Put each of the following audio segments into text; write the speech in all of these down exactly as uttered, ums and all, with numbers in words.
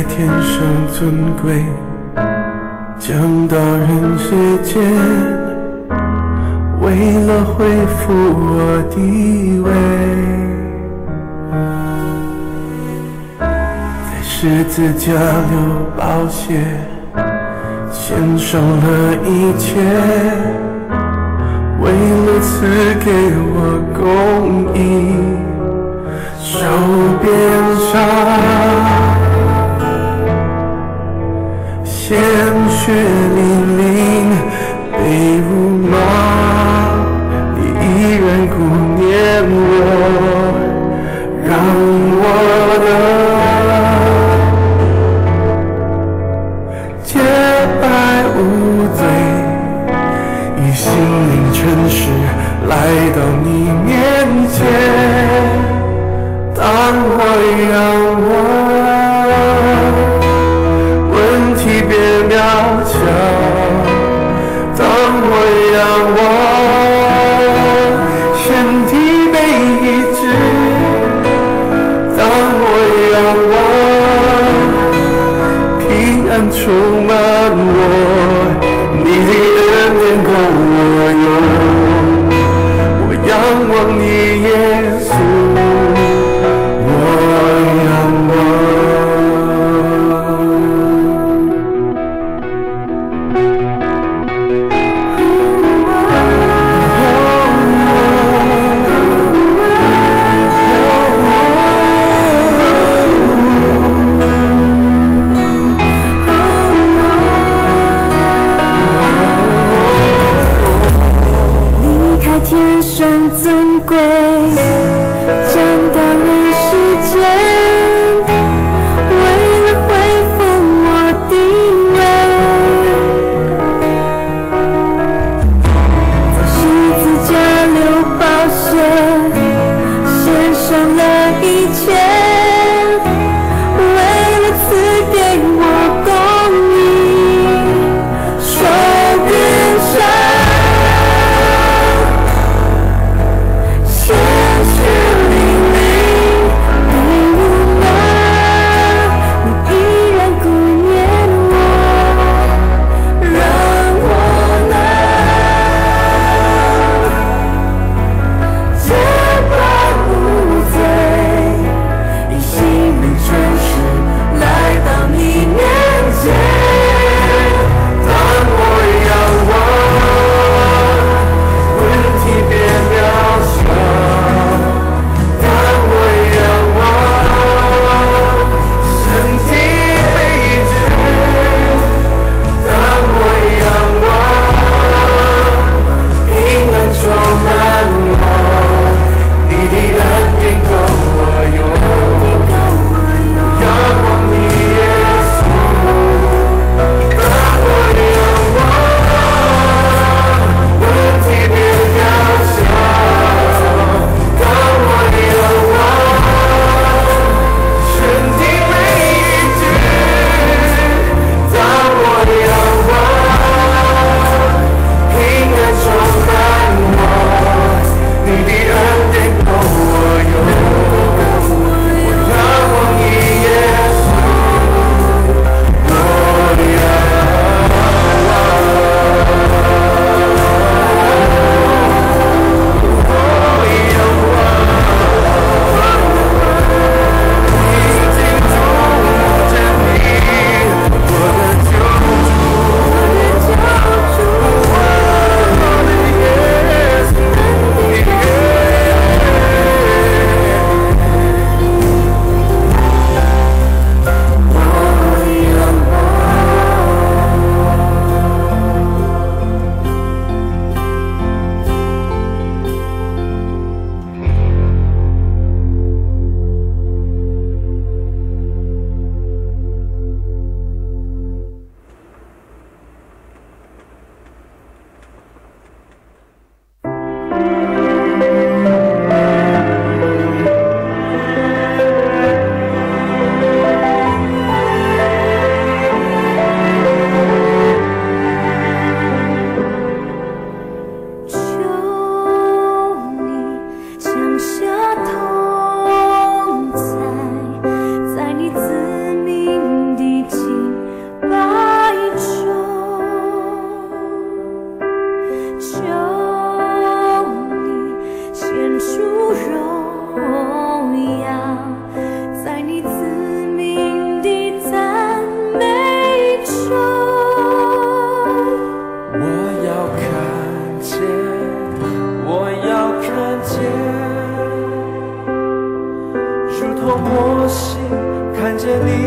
天生尊贵，降到人世间，为了恢复我地位，在十字架流宝血，献上了一切，为了赐给我公义。 受鞭伤，鲜血淋淋，被辱骂，你依然顾念我，让我的 洁白无罪，以心灵诚实来到你面前。当我仰望，问题变渺小；当我仰望，身体被医治。 当我仰望，平安充满我，你的恩典够我用。我仰望你，耶稣，我仰望。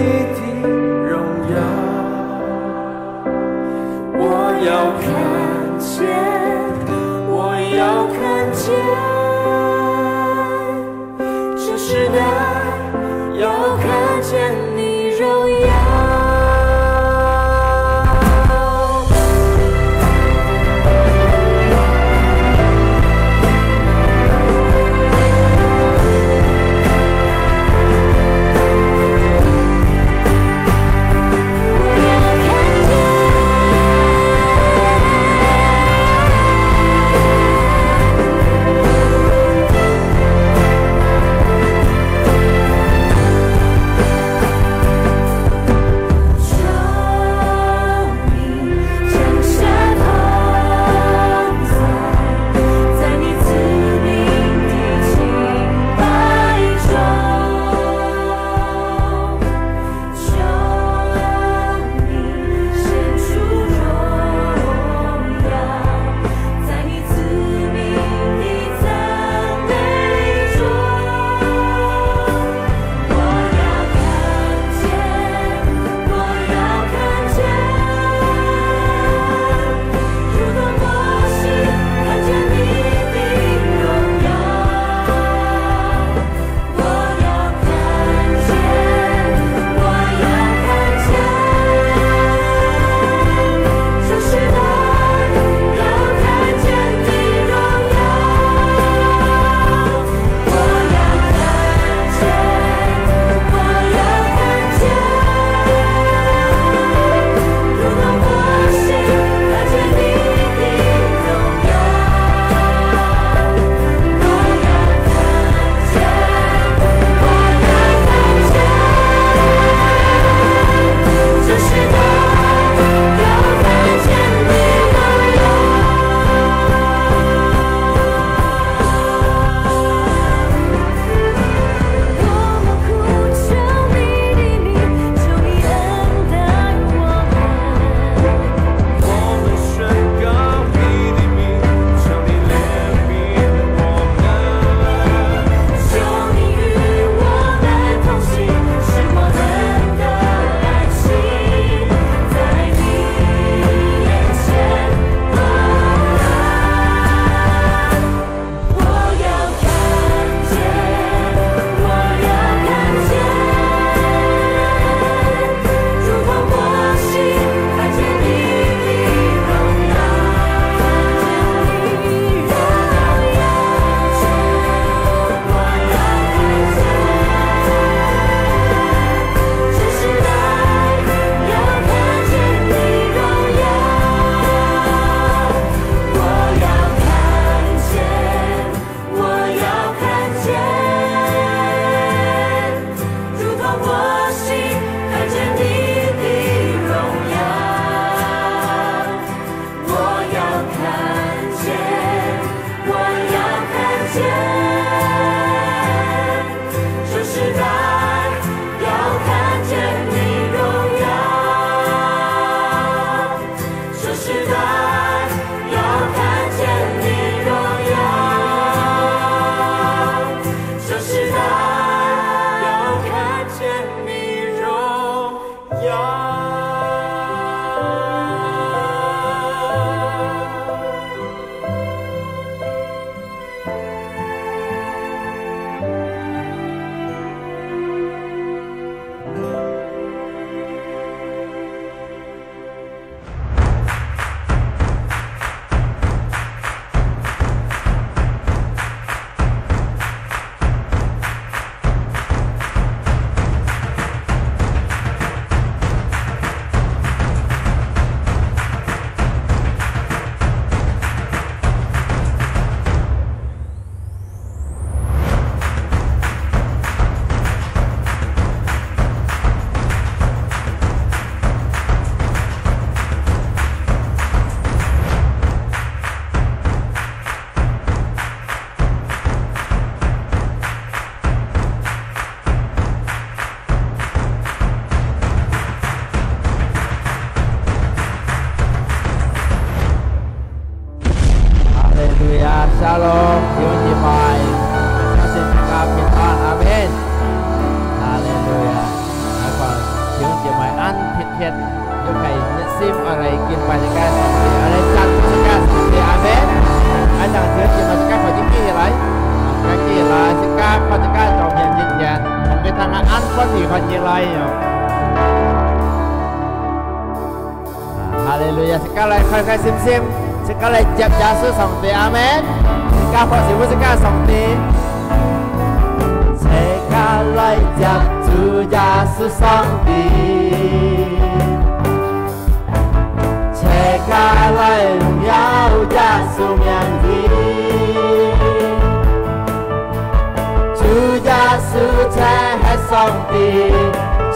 的荣耀。我要看见，我要看见，这时代要看见你荣耀。弟兄姊妹恁貼切，又係熱心愛來敬拜自家上帝，愛來讚美自家上帝。阿門。恁樣，弟兄姊妹，自家可以企起來，啊，自家企起來，自家看自家上帝面前，同佢大家恁歡喜看起來喲。啊，哈利路亞！自家來開開心心，自家來接耶穌上帝。阿門。自家拍手分自家上帝。 齊家來接主耶穌上帝，齊家來榮耀耶穌名字。主耶穌就係上帝，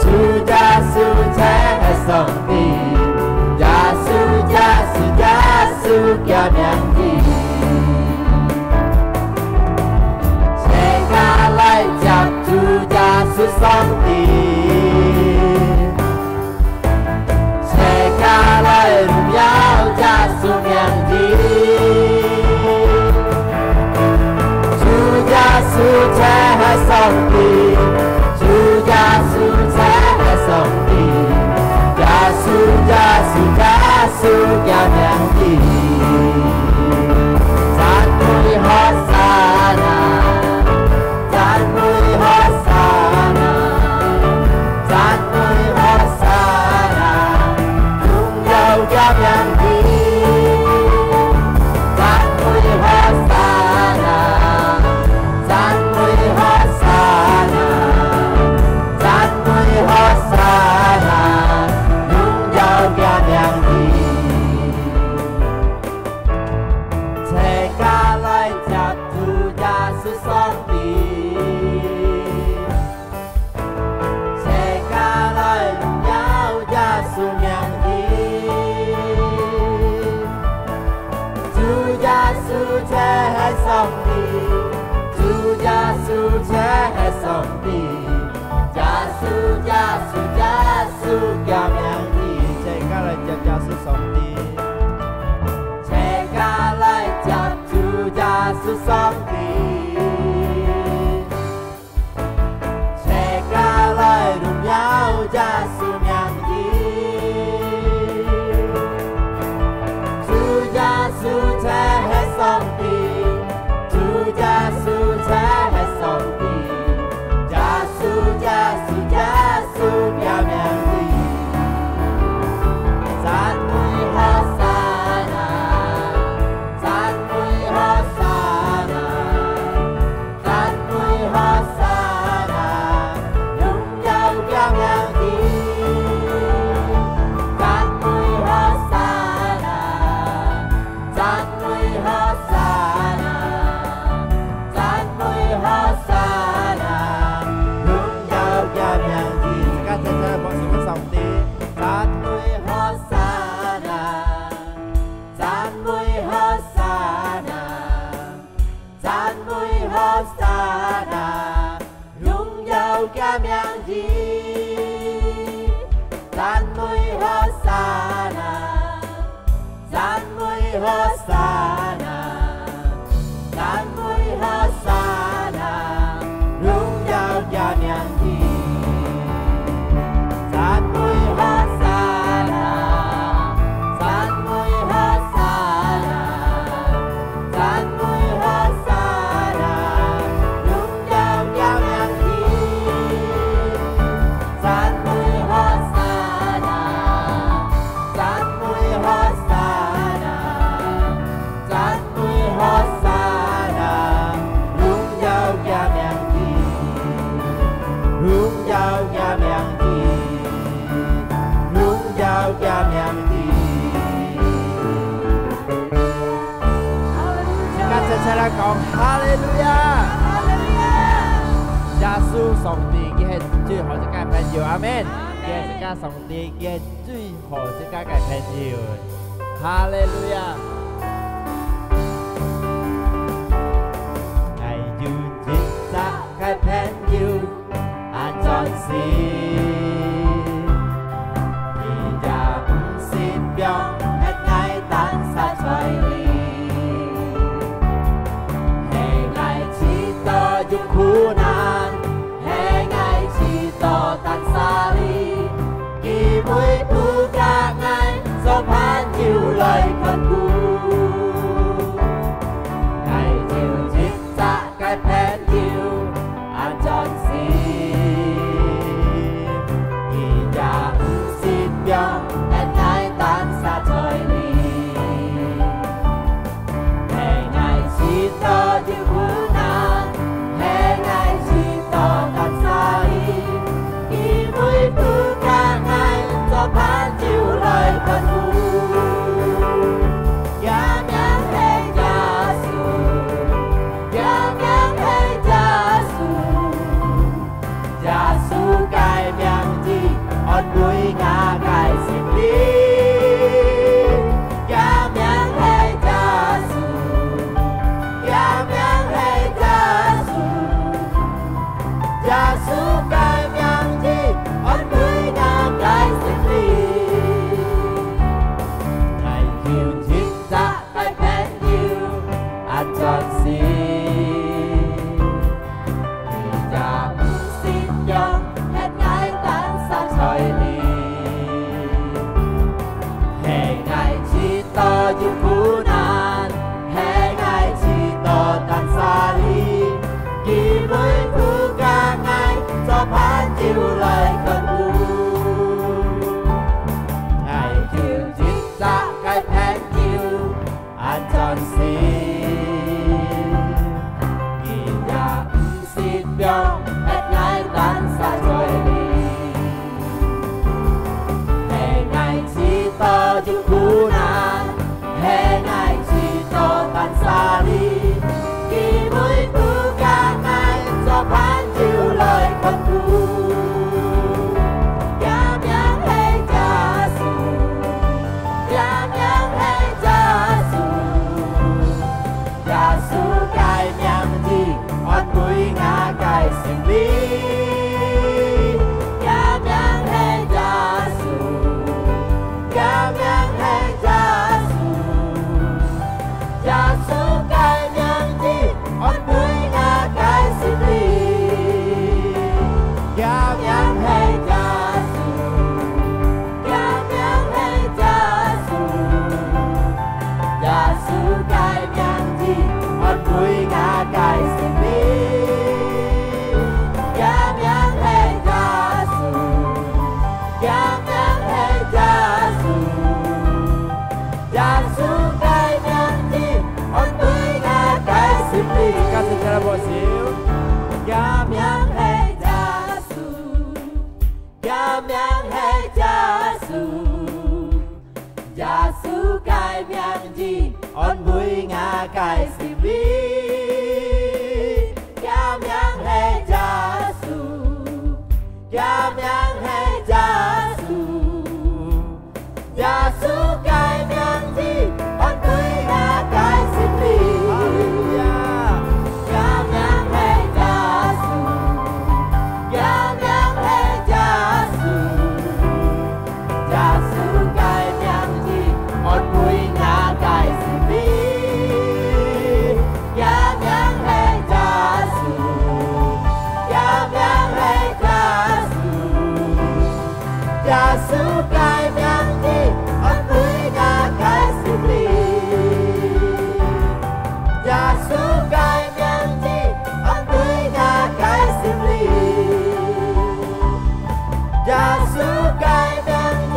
主耶穌就係上帝，耶穌，耶穌，耶穌个名字。 齊家來接主耶穌上帝，齊家來榮耀耶穌名字。主耶穌就係上帝，主耶穌就係上帝，耶穌，耶穌，耶穌个名字。 讚美和散那，讚美和散那，讚美和散那，榮耀个名字。讚美和散那，讚美和散那，讚美和散那，榮耀个名字。 齊家來接主耶穌上帝，齊家來榮耀耶穌名字。主耶穌就係上帝，主耶穌就係上帝，耶穌，耶穌，耶穌个名字。齊家來接耶穌上帝。 齊家來接主耶穌上帝，齊家來榮耀耶穌名字。主耶穌就係上帝，主耶穌就係上帝，耶穌，耶穌，耶穌个名字。 讚美和散那，讚美和散那，讚美和散那，榮耀个名字。讚美和散那，讚美和散那，讚美和散那，榮耀个名字。自家齊齊來拍手分上帝。 讚美和散那，讚美和散那，讚美和散那，榮耀个名字。讚美和散那，讚美和散那， 讚美和散那，榮耀个名字。讚美和散那，讚美和散那，讚美和散那，榮耀个名字。讚美和散那，讚美和散那， 讚美和散那，榮耀个名字，榮耀个名字，榮耀个名字。哈利路亞！自家齊齊來講，哈利路亞！哈利路亞！耶穌上帝，佢係最好个朋友，阿門。阿門。佢係自家上帝，佢係最 好自家个朋友。哈利路亞！𠊎有一隻个朋友，恁專心，佢也毋識放忒𠊎單儕在裡。係𠊎試著有苦難， 係𠊎試著單儕裡，背負甲𠊎做伴友來看顧。𠊎有一隻个朋友，安全心，佢也毋識放，𠊎單儕在這。 係𠊎試著有苦難，係𠊎試著擔心，佢會負責𠊎做伴友來看顧。厥名係耶穌，厥名係耶穌。 耶穌个名字安慰𠊎个心靈。厥名係耶穌，厥名係耶穌。耶穌个名字安慰𠊎个心靈。𠊎有一隻 个朋友安全心，佢也毋識放，係𠊎單儕在這。係𠊎試著有苦難，係𠊎試著擔心，佢會負責𠊎做伴友來看顧。𠊎有一隻个朋友 安全心，佢也毋識放，係𠊎單儕在這。係𠊎試著有苦難，係𠊎試著擔心，佢會負責𠊎做伴友來看顧。厥名係耶穌， 厥名係耶穌，耶穌个名字安慰𠊎个心靈。厥名係耶穌，厥名係耶穌，耶穌个名字安慰𠊎个心靈。厥名係耶穌， 厥名係耶穌，耶穌个名字安慰𠊎个心靈。厥名係耶穌，厥名係耶穌，耶穌个名字安慰𠊎个心靈。自家先來拍手。厥名係耶穌， 厥名係耶穌，耶穌个名字安慰𠊎个心靈。厥名係耶穌，厥名係耶穌， 耶穌个名字安慰𠊎个心靈。哈利路亞！厥名係耶穌，厥名係耶穌，耶穌个名字安慰𠊎个心靈。 厥名係耶穌，厥名係耶穌，耶穌个名字安慰𠊎个心靈。耶穌个名字安慰𠊎个心靈。 耶穌个名字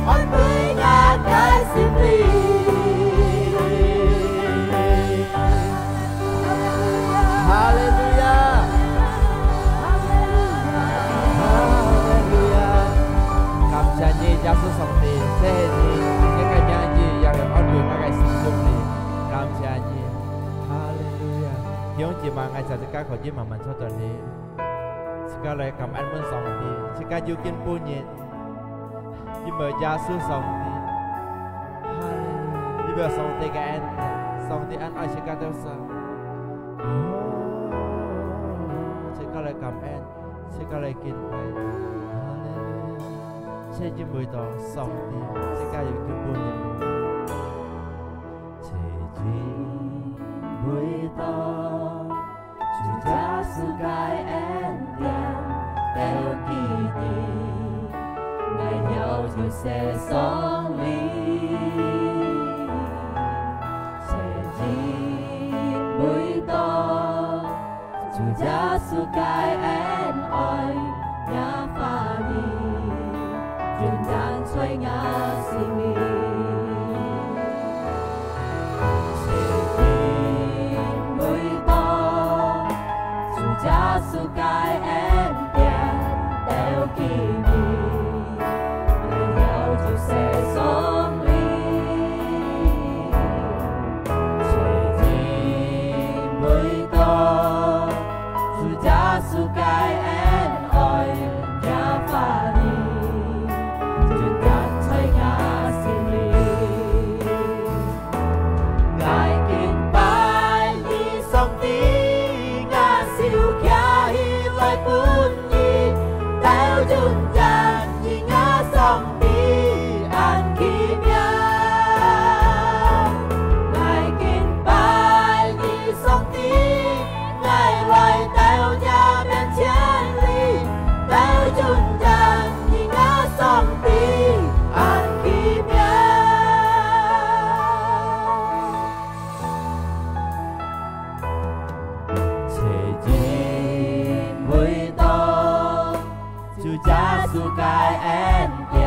安慰𠊎个心靈。哈利路亞！哈利路亞！感謝你，耶穌上帝，謝謝你，你个名字也安慰𠊎个心中裡。感謝你，哈利路亞！弟兄姊妹，𠊎在這个可以慢慢坐到你。 自家來感恩分上帝，自家有今晡日，因為耶穌上帝，哈利路亞，因為上帝个恩典，上帝恁愛自家兜儕。哦，自家來感恩，自家來敬拜，哈利路亞，就因為到上帝，自家有今晡日。就因為到 主耶穌个恩典，兜佢知，𠊎兜有世上裡，是因為到主耶穌个恩愛也話語，永遠在𠊎心裡。是因為到主耶穌个恩典到今日， 有世上裡，是因為到主耶穌个恩愛也話語，永遠在𠊎心裡。𠊎敬拜你，上帝，𠊎手擎起來分 你，到永遠，你𠊎上帝恁奇妙。𠊎敬拜你，上帝，𠊎來到若面前裡，到永遠，你𠊎上帝恁奇妙。 是因為到主耶穌个恩典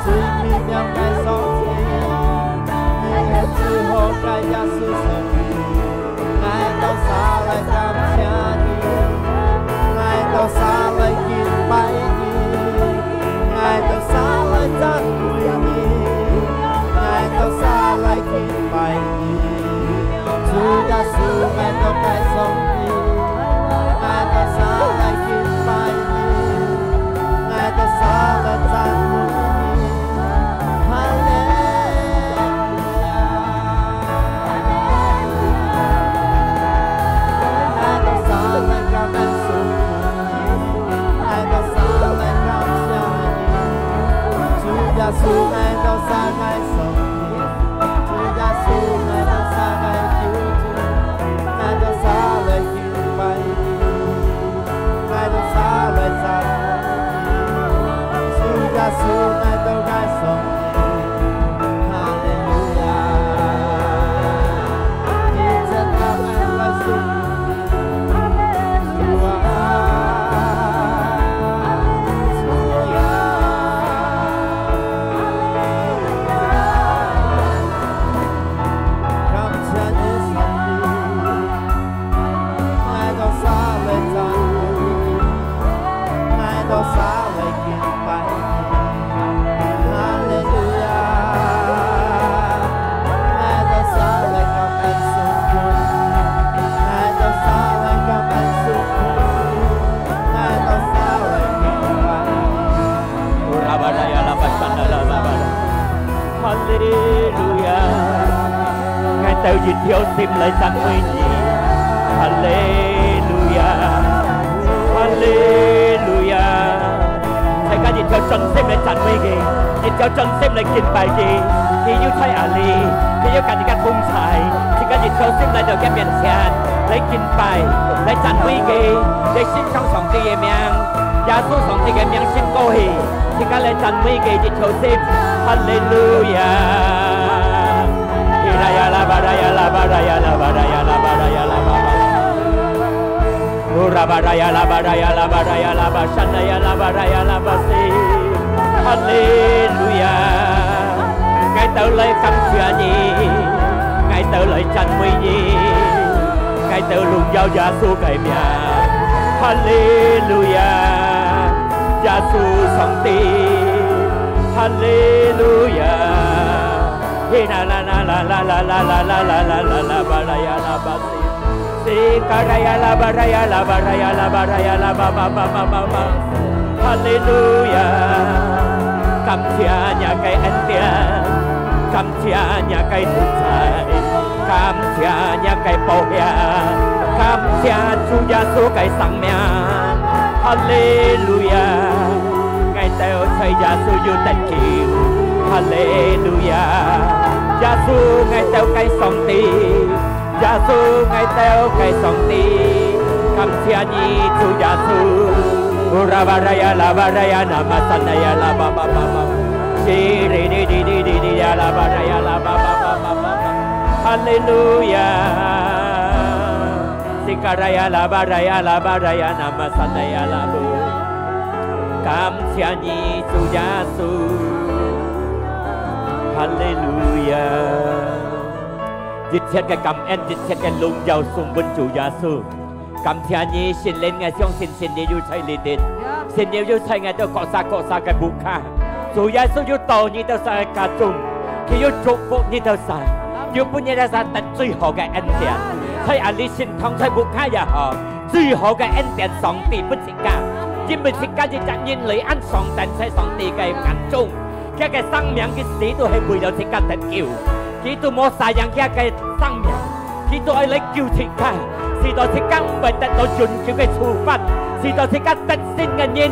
最奇妙个上帝，你係最好个耶穌上帝。𠊎兜儕來感謝你，𠊎兜儕來敬拜你，𠊎兜儕來讚美你，𠊎兜儕來敬拜你。主耶穌，𠊎兜个上帝，𠊎兜儕來敬拜你。 𠊎兜儕來讚美你。哈利路亞！𠊎兜儕來感恩主，𠊎兜儕來感謝你。主耶穌，𠊎兜儕个上帝，主耶穌，𠊎兜儕个救主，𠊎兜儕來敬拜你。 𠊎兜儕來讚美你，主耶穌，𠊎兜个上帝。哈利路亞！一切感恩來屬於你，主啊，主啊，感謝你，上帝。 𠊎兜儕來讚美你，𠊎兜儕來敬拜你。哈利路亞！𠊎兜儕來感恩上帝，𠊎兜儕來感恩上帝，𠊎兜儕來敬拜你。 哈利路亞！𠊎兜一條心來讚美你。哈利路亞！哈利路亞！大家一條專心來讚美佢，一條專心來敬拜佢。佢有在這裡，佢有佮你个同在。大家一條心來到佢面前，來敬拜，來讚美佢，來欣賞上帝个名。 耶穌上帝个名升高去，自家來讚美佢一條心。哈利路亞！希拉呀啦巴啦呀啦巴啦呀啦巴啦呀啦巴啦呀啦巴啦。哦啦巴啦呀啦巴啦呀啦巴啦呀啦巴山啦呀啦巴啦呀啦巴西。哈利路亞！𠊎兜來感謝你，𠊎兜來讚美你。 𠊎兜榮耀耶穌个名。哈利路亞！耶穌上帝！哈利路亞！希啦啦啦啦啦啦啦啦啦啦啦啦啦巴啦呀啦巴西，西卡啦呀啦巴啦呀啦巴啦呀啦巴啦呀啦巴巴巴巴巴巴。哈利路亞！感謝若个恩典，感謝若个同在。 感謝若个寶血，感謝主耶穌个生命。哈利路亞！𠊎兜在耶穌有得救。哈利路亞！耶穌，𠊎兜个上帝，耶穌，𠊎兜个上帝，感謝你，主耶穌。Ura baraya la baraya nama sanaya la ba ba ba ba. Siri di di di di di ya la baraya la ba ba ba ba ba ba. Hallelujah. Sikaraya la baraya la baraya nama sanaya la bu. 感謝你，主耶穌。哈利路亞！一切个感恩，一切个榮耀送分主耶穌。感謝你，聖靈，𠊎相信聖靈有在裡頭，聖靈有在𠊎兜各儕各儕个屋下。主耶穌有到你兜儕个家中，佢有祝福你兜儕，有分你兜儕得最好个恩典。在阿里聖堂，在屋下也好， 最好个恩典，上帝分自家，因為自家一隻人來恁上等，在上帝个眼中，佢个生命，佢死都係為了自家得救，佢都無sayang佢个生命，佢都愛來救自家，使到自家毋會得到永久个處罰，使到自家得勝个人，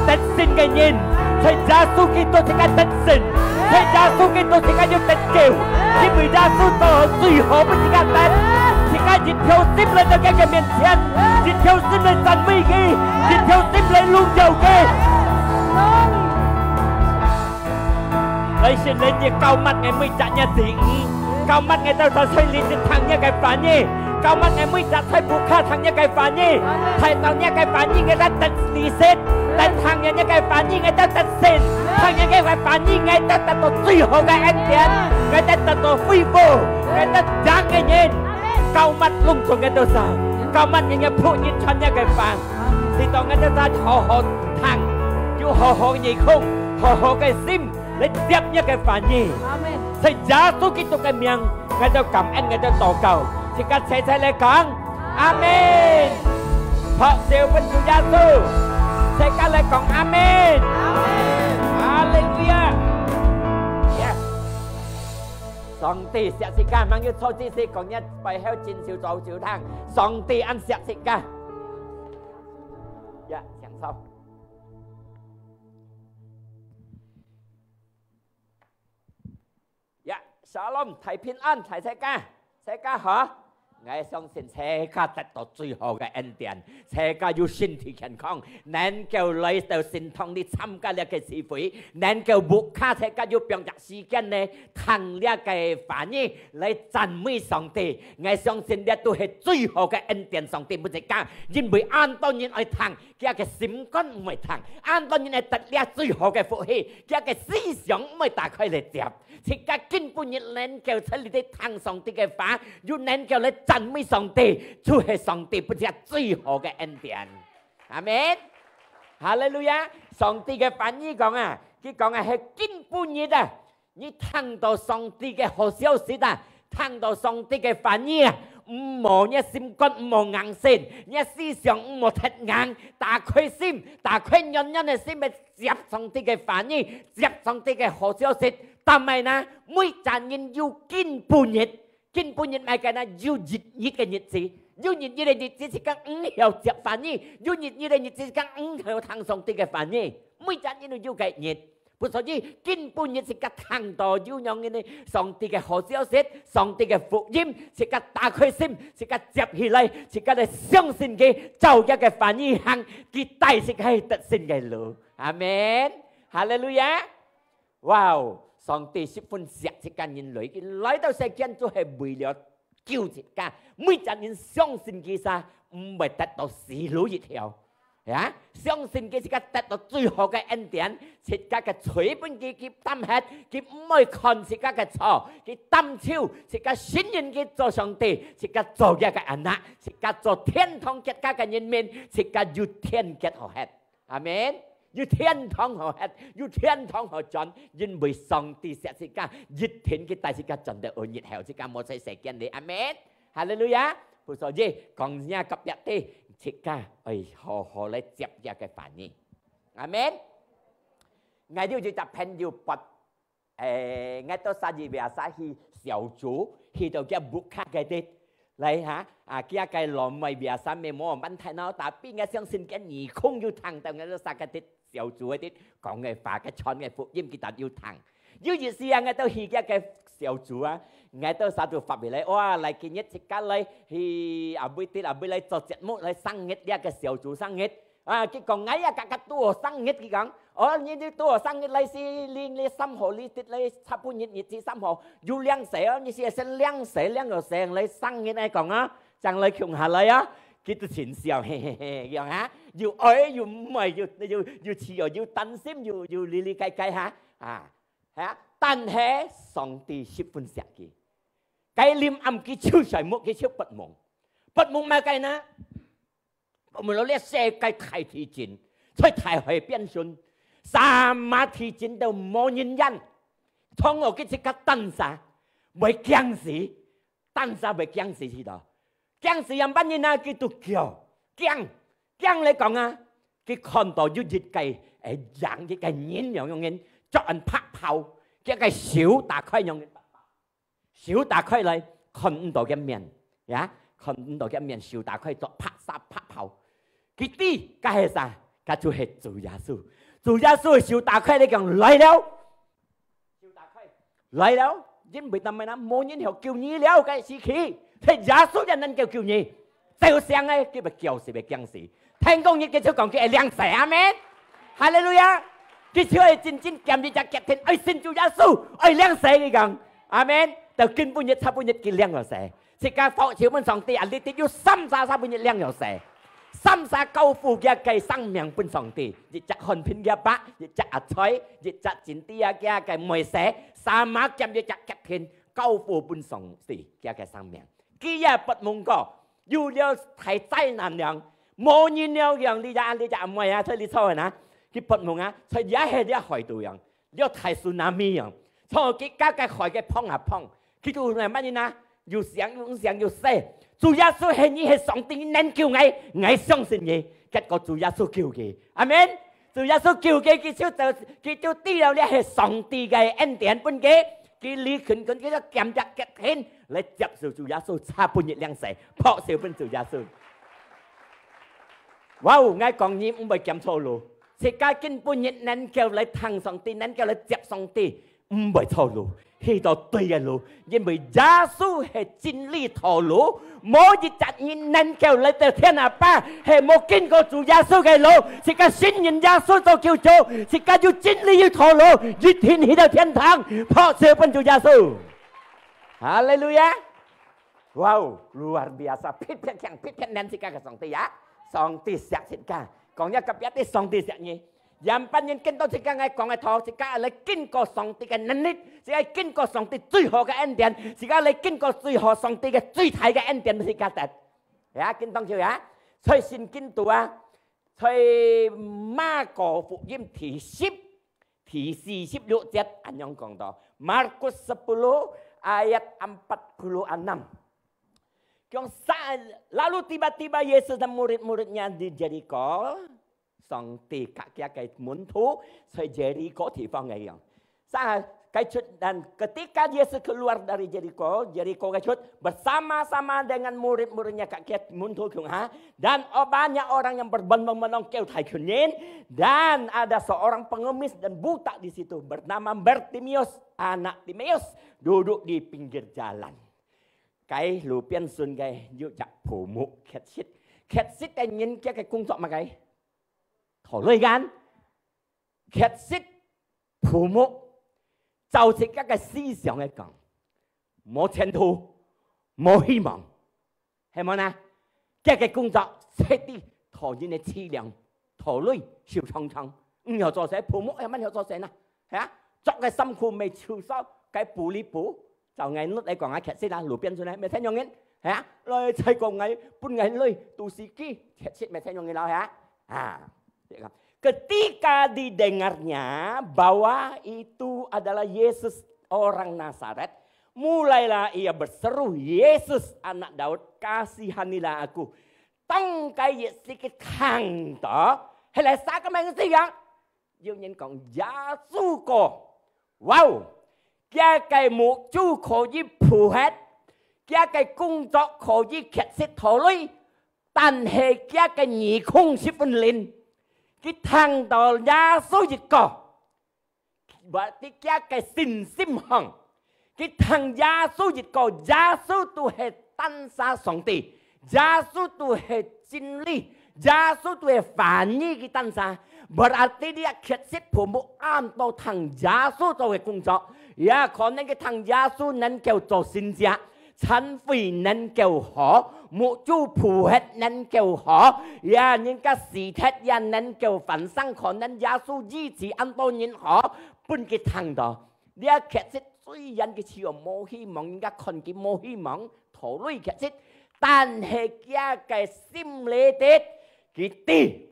得勝个人，在耶穌基督自家得勝。 在耶穌基督自家有得救，因為耶穌到最好分自家得，自家一條心來到佢个面前，一條心來讚美佢，一條心來榮耀佢。來，聖靈，你膏抹𠊎每隻人个子女，膏抹𠊎兜在裡頭聽若个話語，膏抹𠊎每隻在屋下聽若个話語，聽到若个話語，𠊎兜得利息，但聽若个話語，𠊎兜得勝，聽若个話話語，𠊎兜得到最好个恩典，𠊎兜得到恢復，𠊎兜贏个人，膏抹攏總𠊎兜上，膏抹人个僕人傳這个話，使到𠊎兜儕好好聽，有好好耳空，好好个心來接這个話語。在耶穌基督个名，𠊎兜感恩，𠊎兜禱告，自家齊齊來講。 阿門。拍手分主耶穌，齊家來講阿門。阿門。哈利路亞。Yes。上帝惜自家，吂有錯之事，講一背後真受造就聽。上帝恁惜自家。呀，請坐。 呀，Shalom，大平安，大齊家，齊家好。𠊎相信齊家得到最好个恩典，齊家有身體健康，能夠來到聖堂裡參加這个聚會，能夠屋下齊家有放隻時間呢，聽這个話語來讚美上帝。𠊎相信這都係最好个恩典，上帝分齊家，因為恁多人愛聽， 佢个心肝毋會聽，恁多人會得這最好个福氣，佢个思想毋會打開來接。自家今晡日能夠在這裡聽上帝个話，又能夠來讚美上帝，就係上帝分自家最好个恩典。阿門。哈利路亞！上帝个話語講啊，佢講啊，係今晡日啊， 你聽到上帝个好消息啊，聽到上帝个話語啊，毋好你个心肝毋好硬性，你个思想毋好忒硬，打開心，打開軟軟个心來接上帝个話語，接上帝个好消息。但係呢，每隻人有今晡日，今晡日麼个呢？有一日个日子，有一日个日子自家毋曉接話語，有一日个日子自家毋曉聽上帝个話語，每隻人都有个日。 故所以，今晡日自家聽到有樣个呢，上帝个好消息，上帝个福音，自家打開心，自家接起來，自家來相信佢，照佢个話語行，佢帶自家去得勝个路。阿門。哈利路亞。哇哦，上帝十分惜自家人類，佢來到世間就係為了 救自家，每隻人相信佢儕，毋會得到死路一條。呀，相信佢自家得到最好个恩典，自家个罪分佢，佢擔忒，佢毋會看自家个錯，佢擔手，自家信任佢做上帝，自家做佢个anak，自家做天堂國家个人民，自家有天國好歇。 阿門。有天堂好歇，有天堂好轉，因為上帝惜自家，一定佢帶自家轉到好日後，自家無在世間裡。阿門。哈利路亞。故所以，講這隔壁个，自家愛好好來接這个話語。阿門。𠊎有一隻朋友，八 誒，𠊎兜儕biasa去小組，去到佢屋下个地，來哈，啊，佢个老妹biasa memang滿太鬧，tapi𠊎相信佢耳空有聽到𠊎兜儕个地小組个地講个話，个傳个福音，佢兜有聽。有一時啊，𠊎兜去佢个小組啊，𠊎兜儕都發回來，哇，來今日自家來去啊，每日啊，每來做節目，來生日，這个小組生日。 啊，佢講，哎呀，kakak都生日，佢講，哦，你都都生日來是零零三號，你得來差不多日日子三號，有靚勢哦，你是先靚勢，靚有勢來生日來講啊，正來共下來啊，佢都真笑，嘿嘿嘿，樣哈，又愛又毋愛，又又又氣哦，又擔心，又又哩哩該該哈，啊，哈，但係上帝十分惜佢，該臨暗佢就睡目，佢就發夢，發夢麼个呢？ 我們這世界大地震，在大海邊上，什麼地震都無人煙。通常佢自家單儕，會驚死，單儕會驚死去了。驚死樣般人啊，佢都叫，驚，驚來講啊，佢看到有一個，誒，樣一個人樣樣人，著人白袍，佢个手打開樣人白袍。 手打開來，看毋到个面，呀，看毋到个面，手打開做白紗白袍。佢知，該係儕？該就係主耶穌。主耶穌个手打開來講，來了。手打開，來了，因為點解呢？無人曉救你了，該時期，係耶穌正能夠救你。 照常个，佢會叫死，會驚死。天光日佢就講佢會領洗，阿門。哈利路亞！佢就會真真堅定隻決定，愛信主耶穌，愛領洗，佢講，阿門。到今晡日、昨晡日佢領了洗，自家拍手分上帝啊！你得有三儕、昨晡日領了洗，三儕交付佢个生命分上帝，一隻漢平佢阿爸，一隻阿財，一隻真弟啊佢个妹婿，三儕兼一隻決定交付分上帝佢个生命。佢也發夢過，有了大災難了，無人了樣，你隻你隻阿妹啊，在你坐个啊，佢發夢啊，在這係這海肚樣，了大tsunami樣，坐佢家个海个碰啊碰，佢就問麼人啊？ 又醒又醒又細。主耶穌係你係上帝，你能救𠊎，𠊎相信你。結果主耶穌救佢，阿門。主耶穌救佢，佢就走，佢就知了這係上帝个恩典分佢。佢離近近，佢就兼隻決定來接受主耶穌，差半日領洗，拍手分主耶穌。哇！𠊎講你毋會兼錯路，自家今晡日能夠來聽上帝，能夠來接上帝， 毋會錯路，去到對个路，因為耶穌係真理道路，無一隻人能夠來到天阿爸，係無經過主耶穌个路。自家信任耶穌做救主，自家有真理有道路，一定去到天堂。拍手分主耶穌。哈利路亞！哇哦，luar biasa，別別強，別別能自家个上帝啊！上帝惜自家，講一个別个上帝惜你。 仰般人見到自家𠊎講个道，自家來經過上帝个能力，自家經過上帝最好个恩典，自家來經過最好上帝个最大个恩典，自家得。呀，見到佢呀，在聖經肚啊，在馬可福音第十、第四十六節恁樣講到，Markus sepuluh ayat empat puluh enam。講三，lalu tiba-tiba Yesus dan murid-muridnya di Yerikho。 上帝佮佢个門徒在耶利哥地方个樣。Sa-，該出，dan ketika Yesus keluar dari Yerikho，耶利哥个出，bersama-sama dengan murid-muridnya，佮佢个門徒共下。Dan banyak orang yang berbondong-bondong，叫大群人。Dan ada seorang pengemis dan buta di situ bernama Bartimius，anak Timeus，duduk di pinggir jalan。該路邊脣个有隻瞨目缺失，缺失个人佢个工作麼个？ 討鐳kan？缺失、瞨目，照自家个思想來講，無前途，無希望，係無呢？佢个工作徹底討人个體諒，討鐳，手長長，毋曉做事，瞨目，仰般曉做事呢？係啊，著个衫褲乜臭臊，該補哩補， 照𠊎屋來講啊，缺失啊，路邊脣來，乜聽樣人，係啊，來再講𠊎，分𠊎鐳，都死機，缺失乜聽樣人咯，係啊。啊，ketika didengarnya bahwa itu adalah Yesus orang Nazaret, mulailah ia berseru, "Yesus, anak Daud, kasihanilah aku." 當該意思佢聽到，係來啥个名字啊？ 有人講耶穌哥，哇哦！佢个目珠可以瞨忒，佢个工作可以缺失討鐳，但係佢个耳空十分靈。佢聽到耶穌一個，berarti佢个信心強， 佢聽耶穌一個，耶穌都係單儕上帝，耶穌都係真理，耶穌都係話語个單儕。Berarti這缺失、瞨目恁多聽耶穌做个工作，也可能佢聽耶穌能夠做神蹟，殘廢能夠好，目珠瞨忒能夠好，也人家死忒也能夠翻生，可能耶穌醫治恁多人好，分佢聽到。 這缺失雖然佢就無希望，人家看佢無希望，討鐳缺失，但係佢个心裡底，佢知，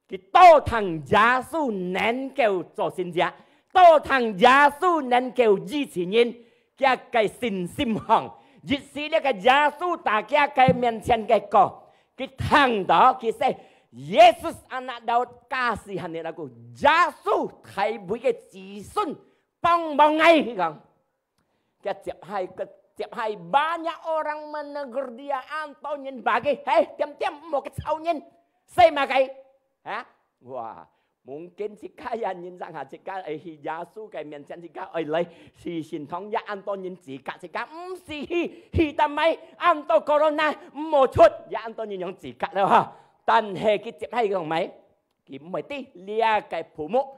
佢多聽耶穌能夠做神蹟，多聽耶穌能夠醫治人，佢个信心強。一時這个耶穌在佢个面前个過，佢聽到，佢說：「Yesus, anak Daud, kasihanilah aku。」耶穌，大衛个子孫， 幫幫𠊎，佢講。佢接下，佢接下，banyak orang menegur dia，恁多人話佢：「嘿，恬恬，莫去吵人，使麼个？」啊？哇，mungkin自家也人生下，自家愛去耶穌个面前，自家愛來去聖堂，也恁多人指責自家，毋使去，去得咪，恁多corona，毋好出，也恁多人樣指責了哈。但係佢接下講咪，佢毋會知，這个瞨目，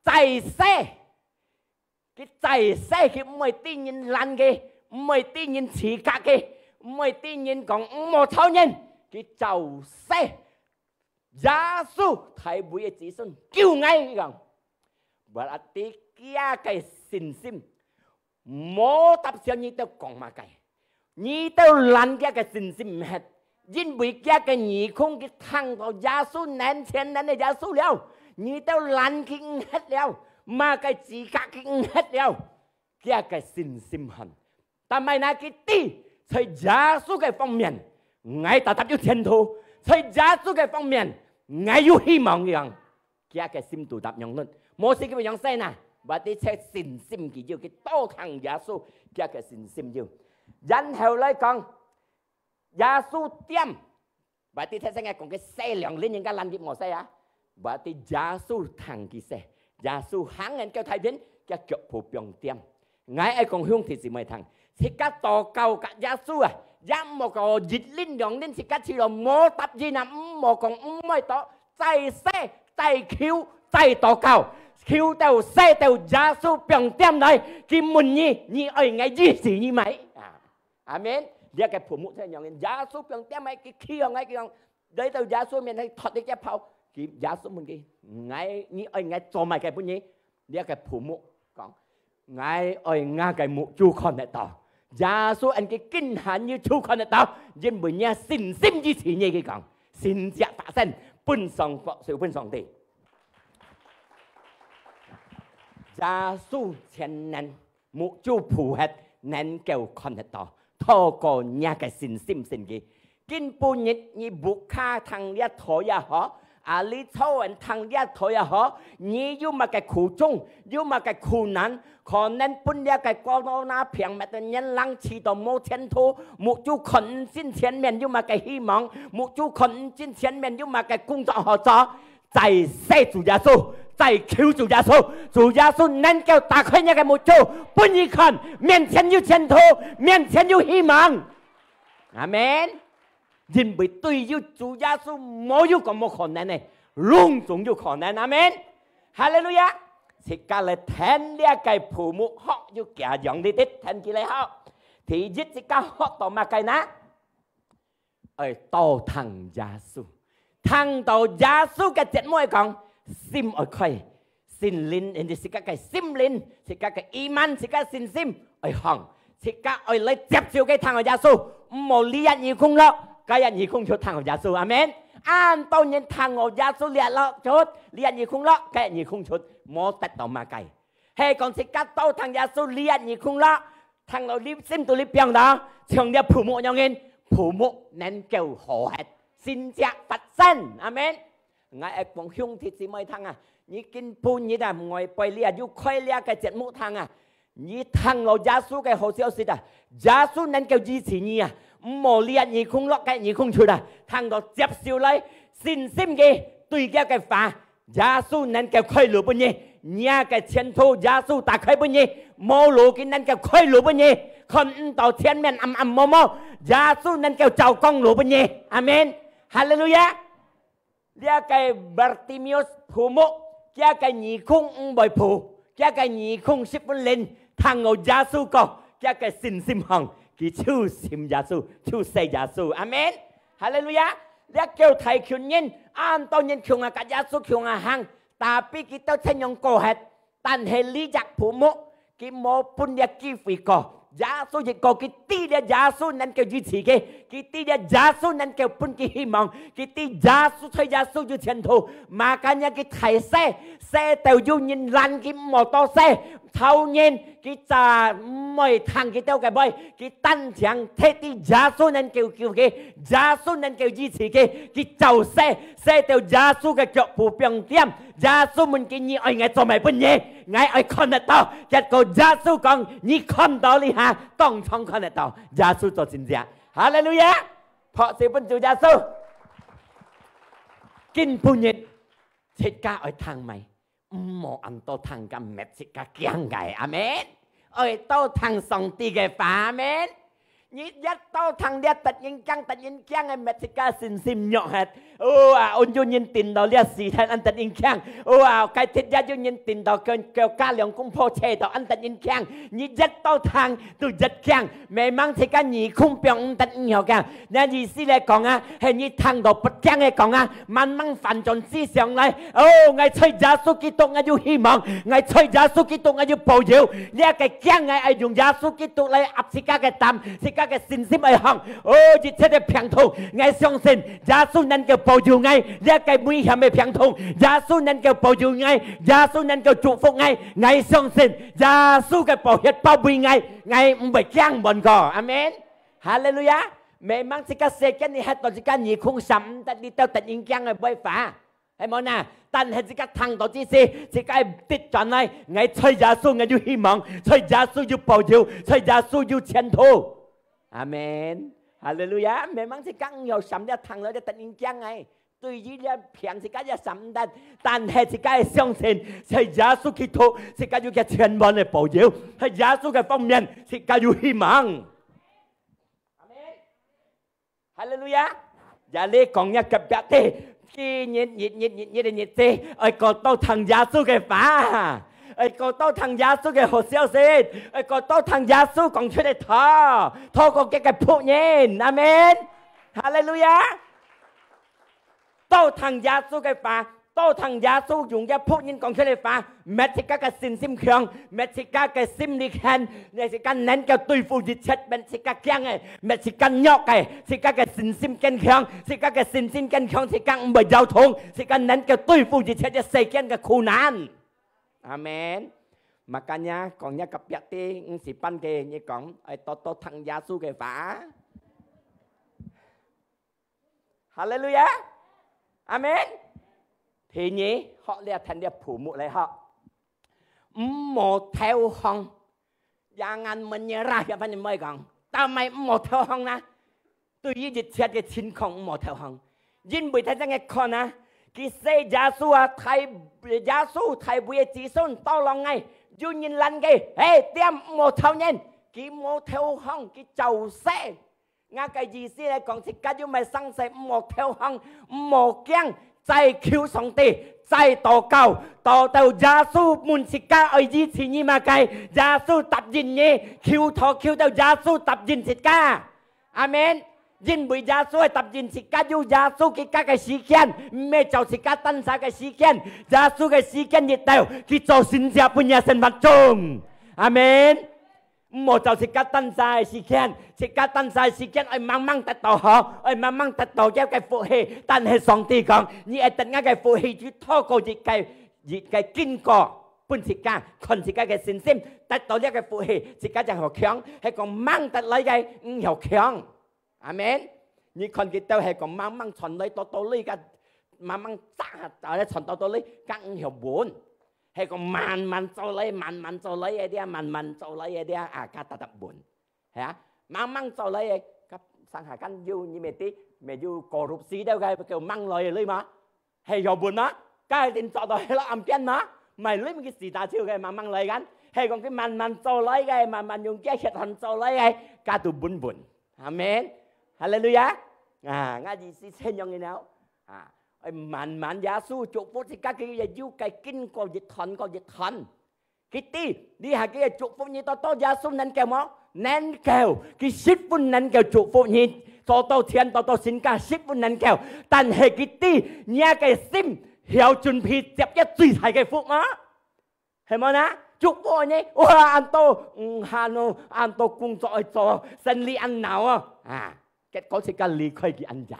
在世， 佢在世，佢毋會知人攔佢，毋會知人指責佢，毋會知人講毋好吵人。佢在世，耶穌大衛个子孫，救𠊎！佢講，berarti佢个信心，無搭上你兜講麼个，你兜攔佢个信心毋核，因為佢个耳空佢聽到耶穌能全能个耶穌了，你兜攔佢毋核了，麼个資格佢毋核了。 佢个信心寒。但係呢，佢知，在耶穌个方面，𠊎tetap有前途；在耶穌个方面，𠊎有希望樣。佢个心肚答樣論，無事佢會樣勢呢？Berarti在信心佢有，佢多聽耶穌，佢个信心有。然後來講，耶穌點，Berarti在這个講个勢，兩輪人家攔佢無勢啊。Berarti耶穌聽佢勢，耶穌行人叫大天，佢腳步放恬。𠊎愛講兄弟姊妹聽，自家禱告甲耶穌啊，也莫講一輪兩輪，自家去了無答應啊，毋莫講毋愛禱，再勢再求再禱告，求到勢到耶穌放恬來，佢問你，你愛𠊎醫治你無？啊！ 阿門。這个父目在仰形，耶穌放恬个，佢企䟘个，佢講，來到耶穌面前，托佢个袍，佢耶穌問佢，𠊎，你愛𠊎做麼个分你？這个父目講，𠊎愛𠊎个目珠看得到。耶穌恁佢今下你就看得到，因為你个信心醫治你，佢講，神蹟發生，分上，分上帝。耶穌全能， 目珠浮核，能夠看得到，透過若个信心神蹟。今晡日你屋下聽這道也好，啊，你坐穩聽這道也好，你有麼个苦衷，有麼个苦難，可能分這个corona病，乜得年零試到無前途，目珠看毋見前面有麼个希望，目珠看毋見前面有麼个工作好做， 再謝主耶穌，再求主耶穌，主耶穌能夠打開若个目珠，分你看，面前有前途，面前有希望。阿門。因為對於主耶穌，無有講無可能个，攏總有可能。阿門。哈利路亞！自家來聽這个父目學，有幾樣你得聽起來好。第一，自家學到麼个呢？ 愛多聽耶穌。聽到耶穌个節目愛講，心愛開，心靈，人哋自家个心靈，自家个iman，自家信心愛放，自家愛來接受佢聽到耶穌，毋好這耳空落，該耳空出聽到耶穌，阿門。恁多人聽到耶穌這落出，這耳空落，該耳空出，無得到麼个。係講自家多聽耶穌，這耳空落， 聽到你心肚裡放到，像這父目樣形，父目能夠好核，神蹟發生。阿門。𠊎愛講兄弟姊妹聽啊，你今晡日啊，外背你啊，有開這个節目聽啊，你聽到耶穌个好消息啊，耶穌能夠醫治你啊，毋好這耳空落，該耳空出啊，聽到接受來，信心个，對佢个話， 耶穌能夠開路分你，若个前途耶穌打開分你，無路佢能夠開路分你，看毋到前面暗暗摸摸，耶穌能夠照光路分你。阿門。哈利路亞。這个Bartimeus父目，佢个耳空毋會浮，佢个耳空十分靈，聽到耶穌講，佢个信心放，佢就信耶穌，就信耶穌。阿門。哈利路亞。 這兜大群人，恁多人共下佮耶穌共下行，tapi佢兜親像過忒。但係這隻父目，佢無分這機會過。耶穌一個，佢知這耶穌能夠醫治佢，佢知這耶穌能夠分佢希望，佢知耶穌在耶穌有前途。Makanya佢大細，細到有人攔佢毋好多細， 頭人，佢就毋會聽佢兜个話，佢單淨忒知耶穌能夠救佢，耶穌能夠醫治佢，佢就細，細到耶穌个腳步放恬。耶穌問佢：「你愛𠊎做麼个分你？𠊎愛看得到。」結果耶穌講：「你看到這下，當場看得到。」耶穌做神蹟。哈利路亞！拍手分主耶穌。今晡日，自家愛聽麼个？ 毋好恁多聽个，搣自家驚个。阿門。愛多聽上帝个話。阿門。你越到聽這得人驚、得人驚个，搣自家信心弱忒。哦啊，安有人聽到這事態恁得人驚。哦啊，該天也有人聽到佢，佢家兩公婆車到恁得人驚。你越到聽，就越驚。Memang自家耳空放毋得，你曉驚。那意思來講啊，係你聽到不驚个講啊，慢慢反轉思想來。哦，𠊎在耶穌基督，𠊎有希望；𠊎在耶穌基督，𠊎有保佑。這个驚，𠊎愛用耶穌基督來壓自家个膽，自家个信心愛放。哦，一切个病痛，𠊎相信耶穌能夠保佑𠊎。這个危險个病痛，耶穌能夠保佑𠊎，耶穌能夠祝福𠊎。𠊎相信耶穌个寶血包圍𠊎，𠊎毋會驚。問過，阿門。哈利路亞！Memang自家世間裡歇到自家耳空閃毋得，你兜得人驚个會話，係無呢？但係自家聽到這事，自家會跌轉來。𠊎在耶穌，𠊎有希望；在耶穌有保佑；在耶穌有前途。阿門。哈利路亞！Memang自家毋曉閃了，聽了就得人驚个。對於這病，自家也閃毋得，但係自家愛相信，在耶穌基督，自家有佢全完个保佑；在耶穌个方面，自家有希望。阿門。哈利路亞！這裡講一个別个，今日日日日日个日子，愛過多聽耶穌个話，愛過多聽耶穌个好消息，愛過多聽耶穌講出个道，透過佢个僕人。阿門。哈利路亞！多聽耶穌个話，多聽耶穌用佢僕人講出个話，搣自家个信心強，搣自家个心力強，搣自家能夠對付一切搣自家驚个、搣自家弱个，自家个信心堅強，自家个信心堅強，自家毋會搖動，自家能夠對付一切這世間个苦難。阿門。Makanya講一个別个，毋係半个，你講，愛多多聽耶穌个話。哈利路亞！阿門。第二，學這聽這題目來學，毋好投降。Jangan menyerah，一般人會講，做麼个毋好投降呢？對於一切个情況毋好投降，因為大家來看啊，佢寫耶穌啊，大，耶穌大衛个子孫到浪个，有人攔佢，嘿，點毋好吵人，佢無投降，佢照寫。 𠊎个意思來講，自家有麼个生事，毋好投降，毋好驚，再求上帝，再禱告，禱到耶穌問自家愛醫治你麼个，耶穌答應你，求禱求到耶穌答應自家。阿門。因為耶穌會答應自家，有耶穌自家个時間，毋係照自家單儕个時間。耶穌个時間一到，佢做神蹟分你生活中。阿門。 毋好照自家單儕个時間，自家單儕个時間愛慢慢得到好，愛慢慢得到佢个福氣。但係上帝講，你愛得𠊎个福氣，就透過一个，一个經過，分自家，看自家个信心，得到這个福氣，自家正好強，係講慢得來个，毋曉強。阿門。你看佢兜係講慢慢傳來多多來个，慢慢扎下，扎下傳多多來，更毋曉穩。 係講慢慢做來，慢慢做來个這，慢慢做來个這，啊，較得得穩。係啊，慢慢做來个，較上下間有，你乜知，乜有korupsi兜个，叫慢來个來嘛？係有穩嘛？該定做到係落暗邊嘛？毋係你毋去死打手个，慢慢來間。係講佢慢慢做來个，慢慢用佢血汗做來个，該都穩穩。阿門。哈利路亞。啊，𠊎意思係恁樣个了。啊，愛慢慢耶穌祝福自家，佢也有个經過一段過一段。 佢知，這下佢个祝福你多多，耶穌能夠無？能夠，佢十分能夠祝福你，做到錢，做到身家，十分能夠。但係佢知，你个心曉準備接一最大个福嗎？係無呢？祝福你，哇，恁多，嗯，閒哦，恁多工作愛做，生理恁鬧哦，啊，結果自家離開佢恁遠。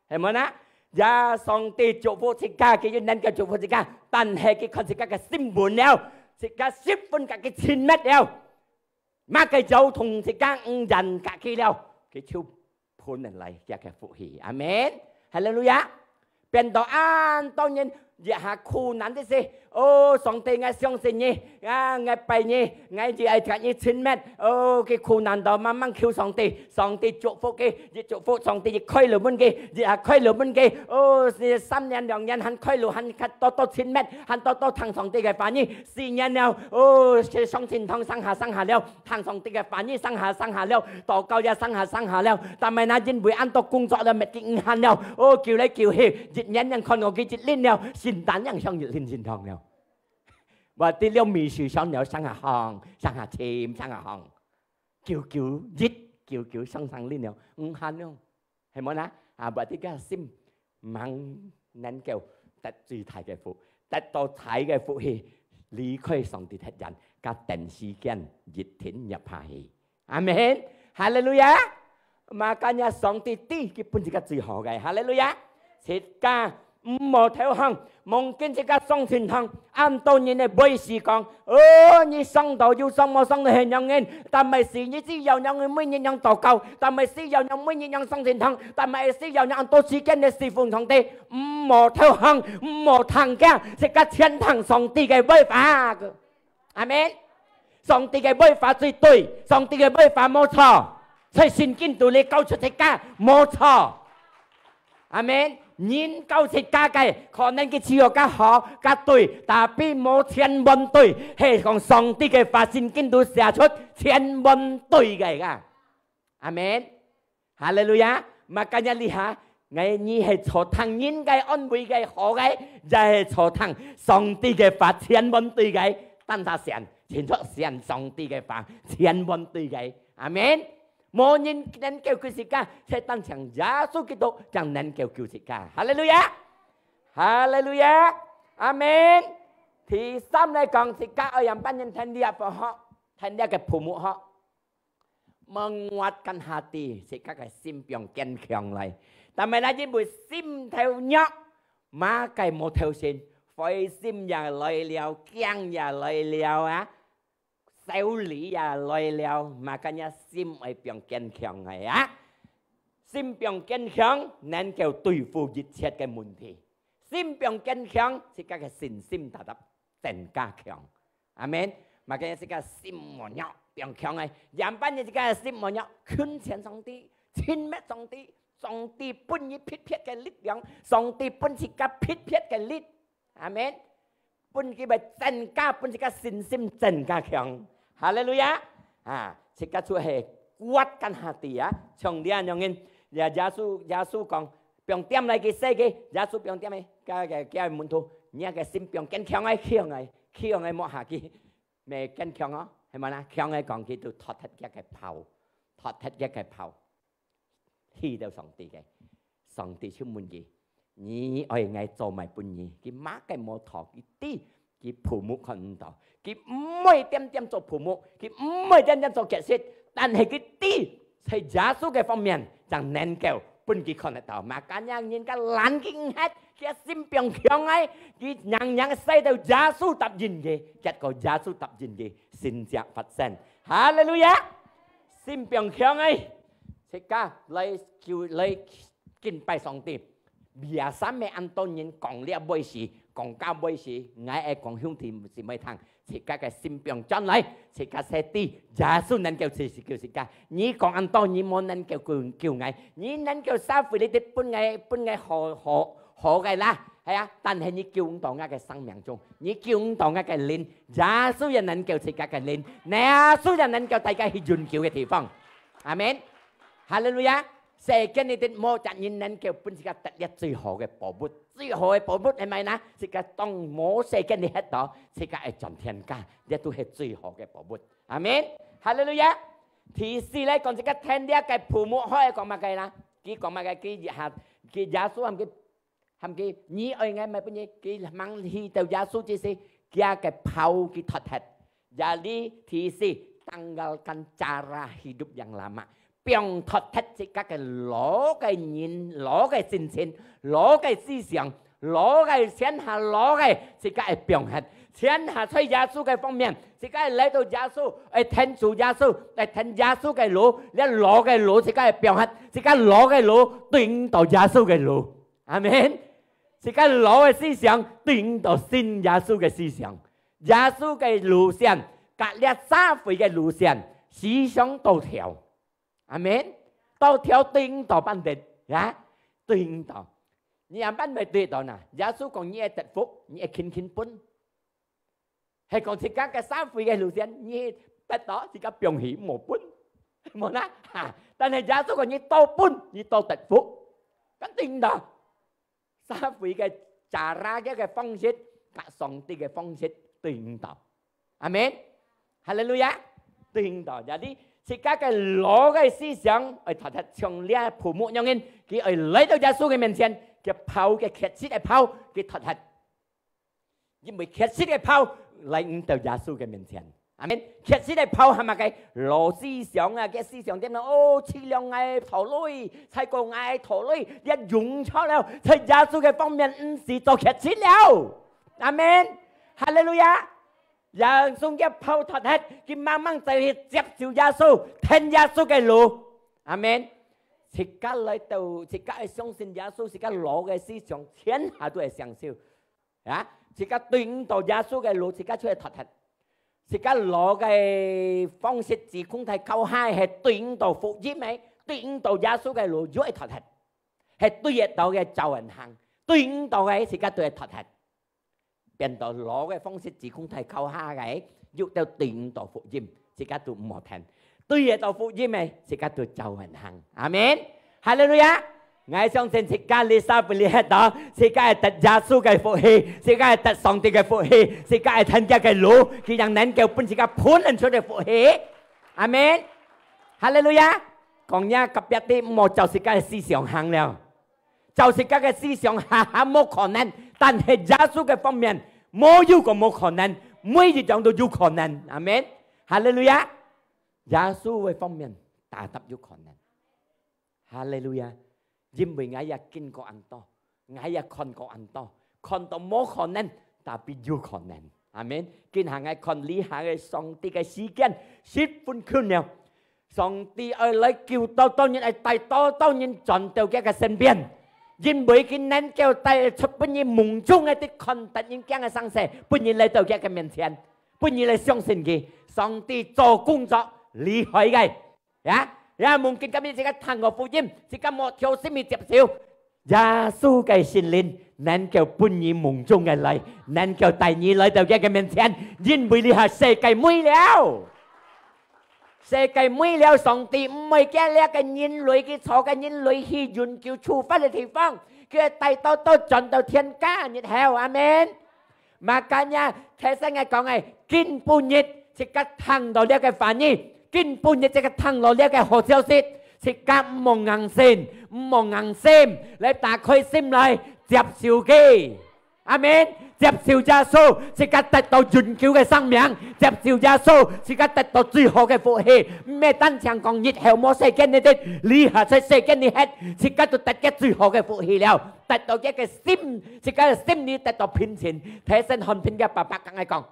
係無呢？呀，上帝祝福自家，佢又能夠祝福自家，但係佢看自家个心穩了，自家十分甲佢親密了，麼个交通自家毋然甲佢了，佢就分人來佢个福氣。阿門。哈利路亞。變到恁多人，這下苦難个時，哦，上帝，𠊎相信你，啊，𠊎拜你，𠊎就愛同你親密。哦，佢苦難到，慢慢求上帝，上帝祝福佢，一祝福上帝就開路分佢，一下開路分佢。哦，係三年兩年還開路，還較多多親密，還多多聽上帝个話語。四年了，哦，去上聖堂上下上下了，聽上帝个話語上下上下了，禱告也上下上下了。但係呢，因為恁多工作了，乜佢毋閒了。哦，求來求去，一年人看過佢一輪了，聖誕人像一輪聖堂了。Berarti了，每時想了上下行，上下尋，上下行，久久一，久久上上輪了，毋閒了，係無呢？啊，berarti个心吂能夠得最大个福，得到大个福氣，離開上帝忒遠，甲等時間一定入下去。阿門。哈利路亞。Makanya上帝知佢分自家最好个。哈利路亞。自家毋好投降，望見自家上聖堂，恁多人个背時講：「哦，你上到有上無上到係仰人，但係是你只要仰人每日仰禱告，但係需要仰每日仰上聖堂，但係需要仰恁多時間个侍奉上帝。」毋好投降，毋好聽驚，自家全聽上帝个話。阿門。上帝个話最對，上帝个話無錯，在聖經肚裡教出自家無錯。阿門。人教自家个，可能佢只有較好、較對，tapi無全完對，係講上帝个話聖經肚寫出全完對个啊。阿門。哈利路亞。Makanya這下，𠊎你係做聽人个安慰个好个，也係做聽上帝个話全完對个，單單選，清楚選上帝个話全完對个。阿門。無人能夠救自家，係單淨耶穌基督正能夠救自家。哈利路亞。哈利路亞。阿門。第三來講，自家愛仰般人聽這个學，聽這个題目學。Menguatkan hati，自家个心放堅強來。但係呢，因為心頭弱，麼个無頭先，灰心也來了，驚也來了啊，愁慮也來了，makanya心愛放堅強來啊。心放堅強，能夠對付一切个問題。心放堅強，自家个信心大大增加強。阿門。Makanya自家心無弱，放強个，仰般个自家心無弱，近前上帝，親密上帝，上帝分你特別个力量，上帝分自家特別个力。阿門。分佢會增加，分自家信心增加強。哈利路亞！啊，自家就係kuatkan hati啊，像這樣人，耶，耶穌，耶穌講，放點來佢洗佢，耶穌放點个，佢个，佢个門徒，你个心放堅強个，強个，強个莫下去，毋堅強哦，係無啦？強个講佢都脫忒佢个袍，脫忒佢个袍。 去到上帝个，上帝就問佢：「你愛𠊎做麼个分你？」佢麼个無討，佢知，佢題目看毋到，佢毋會點點做題目，佢毋會點點做解釋，但係佢知，在耶穌个方面，正能夠分佢看得到。Makanya人家攔佢毋忒，佢心放強个，佢硬硬使到耶穌答應佢，結果耶穌答應佢，神蹟發生。哈利路亞！心放強个，自家來求，來 敬拜上帝。Biasa乜恁多人講了尾時，講到尾時，𠊎愛講兄弟姊妹聽，自家个心放轉來，自家先知耶穌能夠救，救自家。你講恁多，你無能夠救，救𠊎，你能夠社會裡底分𠊎，分𠊎好，好，好个啦，係啊，但係你救毋到𠊎个生命中，你救毋到𠊎个靈，耶穌也能夠自家个靈，耶穌也能夠帶佢去永久个地方。阿門。哈利路亞。 世間裡底無一人能夠分自家得了最好个寶物。最好个寶物係麼个呢？自家當無世間裡歇到，自家愛轉天家，這都係最好个寶物。阿門。哈利路亞。第四來講，自家聽這个題目，好愛講麼个呢？佢講麼个？佢一下，佢耶穌喊佢，喊佢，你愛𠊎麼个分你？佢吂去到耶穌之時，佢个袍佢脫忒。 Jadi，第四，tanggalkan cara hidup yang lama。放脫忒自家个老个人、老个心情、老个思想、老个全下老个，自家愛放忒。全下在耶穌个方面，自家愛來到耶穌，愛聽主耶穌，愛聽耶穌个路，這老个路自家愛放忒，自家老个路對毋到耶穌个路。阿門。自家老个思想對應到信耶穌个思想。耶穌个路線，甲這社會个路線，時常倒跳。阿門。倒跳對應到半點，呀，對應到。你阿般會對到哪？耶穌講你愛得福，你愛勤勤分。 係講自家个社會个路線，你得到自家放棄無分，無啦。哈，但係耶穌講你多分，你多得福，肯定的。社會个cara个个方式，甲上帝个方式對應到。阿門。哈利路亞。對應到，jadi自家个老个思想，愛脫忒，像這泡沫樣人，佢愛來到耶穌个面前，佢泡个缺失个泡，佢脫忒。 因為缺失个泡來毋到耶穌个面前。阿門。缺失个泡係麼个？老思想啊，个思想點樣？哦，盡量愛討鐳，再過愛討鐳，這用錯了，在耶穌个方面毋使做缺失了。阿門。哈利路亞。耶穌个泡脫忒，佢慢慢就去接受耶穌，聽耶穌个路。阿門。自家來到，自家愛相信耶穌，自家老个思想，天下都會相信。 啊，自家對毋到耶穌个路，自家就會脫忒。自家老个方式，只控制靠下，係對毋到福音个，對毋到耶穌个路，又會脫忒。係對得到个照樣行，對毋到个，自家都會脫忒。變到老个方式，只控制靠下个，又到對毋到福音，自家都毋好聽。 對得到福音个，自家都照樣行。阿門。哈利路亞。𠊎相信自家這社會裡歇到，自家會得耶穌个福氣，自家會得上帝个福氣，自家會聽佢个路，佢正能夠分自家分得出个福氣。阿門。哈利路亞。講若隔壁个，毋好照自家个思想行了，照自家个思想下下無可能，但係耶穌个方面，無有講無可能，每一樣都有可能。阿門。哈利路亞。 耶穌个方面，tetap有可能。哈利路亞！因為𠊎也經過恁多，𠊎也看過恁多，看到無可能，tapi有可能。阿門。今下𠊎看這下个上帝个時間，十分近了。上帝愛來救多多人，愛帶多多人轉到佢个身邊。因為佢能夠帶出分人夢中个，得看得人驚个生死，分人來到佢个面前。 分你來相信佢，上帝做工作厲害个。Ya，ya，mungkin今日自家聽過福音，自家無條心去接受。耶穌个聖靈能夠分你夢中个來，能夠帶你來到佢个面前，因為這下世界尾了。世界尾了，上帝毋會叫這个人類，佢造个人類去永久處罰个地方，佢會帶到到轉到天家日後。阿門。 Makanya，頭先𠊎講个，今晡日自家聽到這个話語，今晡日自家聽到這个好消息，自家毋好硬性，毋好硬心，來打開心來接受佢。阿門。接受耶穌，自家得到永久个生命；接受耶穌，自家得到最好个福氣。毋係單淨講日後無世間裡个，這下在世間裡歇，自家就得个最好个福氣了。得到佢个心，自家个心裡得到平靜。 頭先漢平个爸爸同𠊎講，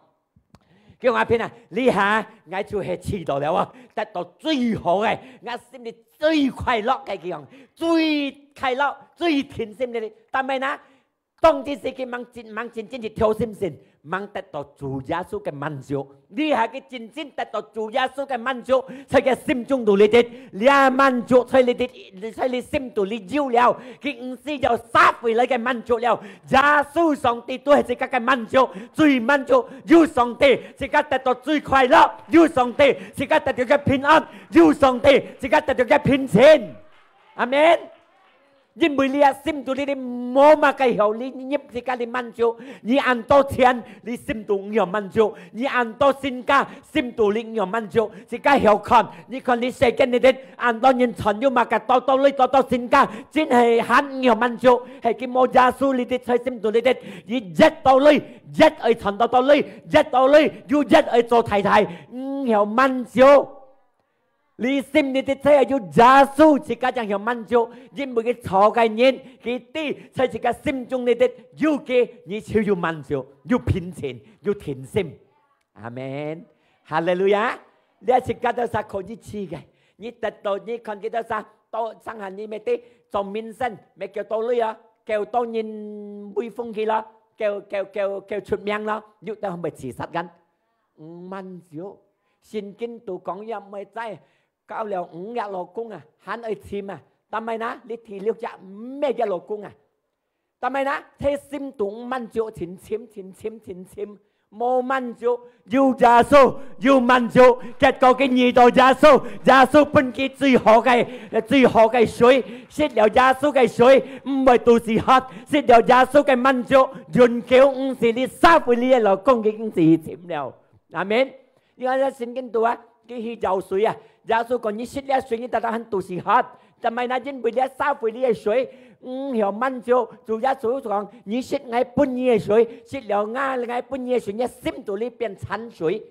佢講：「阿平啊，這下𠊎就係試到了哦，得到最好个，𠊎心裡最快樂个。」佢講最快樂、最定心个。但係呢，當其時佢吂真、吂真正一條心神，吂得到主耶穌个滿足。這下佢真正得到主耶穌个滿足，在佢心中肚裡底，這滿足在裡底，在佢心肚裡有了，佢毋需要社會來个滿足了。 耶穌上帝都係自家个滿足，最滿足。有上帝，自家得到最快樂；有上帝，自家得到个平安；有上帝，自家得到个平靜。阿門。因為這心肚裡無麼个好，你入自家个滿足。你恁多錢，你心肚毋曉滿足；你恁多身家，心肚裡毋曉滿足。自家曉看， 你看這世間裡个，恁多人賺有麼个多多鐳多多身家，真係還毋曉滿足，係佢無耶穌裡个在心肚裡个，佢越多鐳，越愛賺多多鐳，越多鐳又越愛做大大，毋曉滿足。你心裡个只有耶穌，自家正曉滿足，因為佢造个人，佢知在自家心中裡个有佢，你就有滿足，有平靜，有定心。 阿門。哈利路亞。這自家兜儕可以試个。你得到，你看佢兜儕，到上下你乜得做明星，乜叫多鐳啊？救到人威風去咯，救救救救出名咯，有兜會自殺kan。毋滿足，聖經都講也毋會再交了五隻老公啊，還愛尋啊，但係呢，你第六隻毋係隻老公啊，但係呢，佢心肚毋滿足，尋尋尋尋尋尋，無滿足，有耶穌，有滿足，結果佢遇到耶穌，耶穌分佢最好个最好个水，食了耶穌个水，毋會肚屎渴，食了耶穌个滿足，永久毋使你社會裡个老公，佢已經去尋了。阿門。你看這聖經肚啊，佢去舀水啊，耶穌講你食這水，你得到還肚屎渴。但係呢，因為這社會裡个水，毋曉滿足，主耶穌講你食𠊎分你个水，食了𠊎𠊎分你个水，你心肚裡變泉水。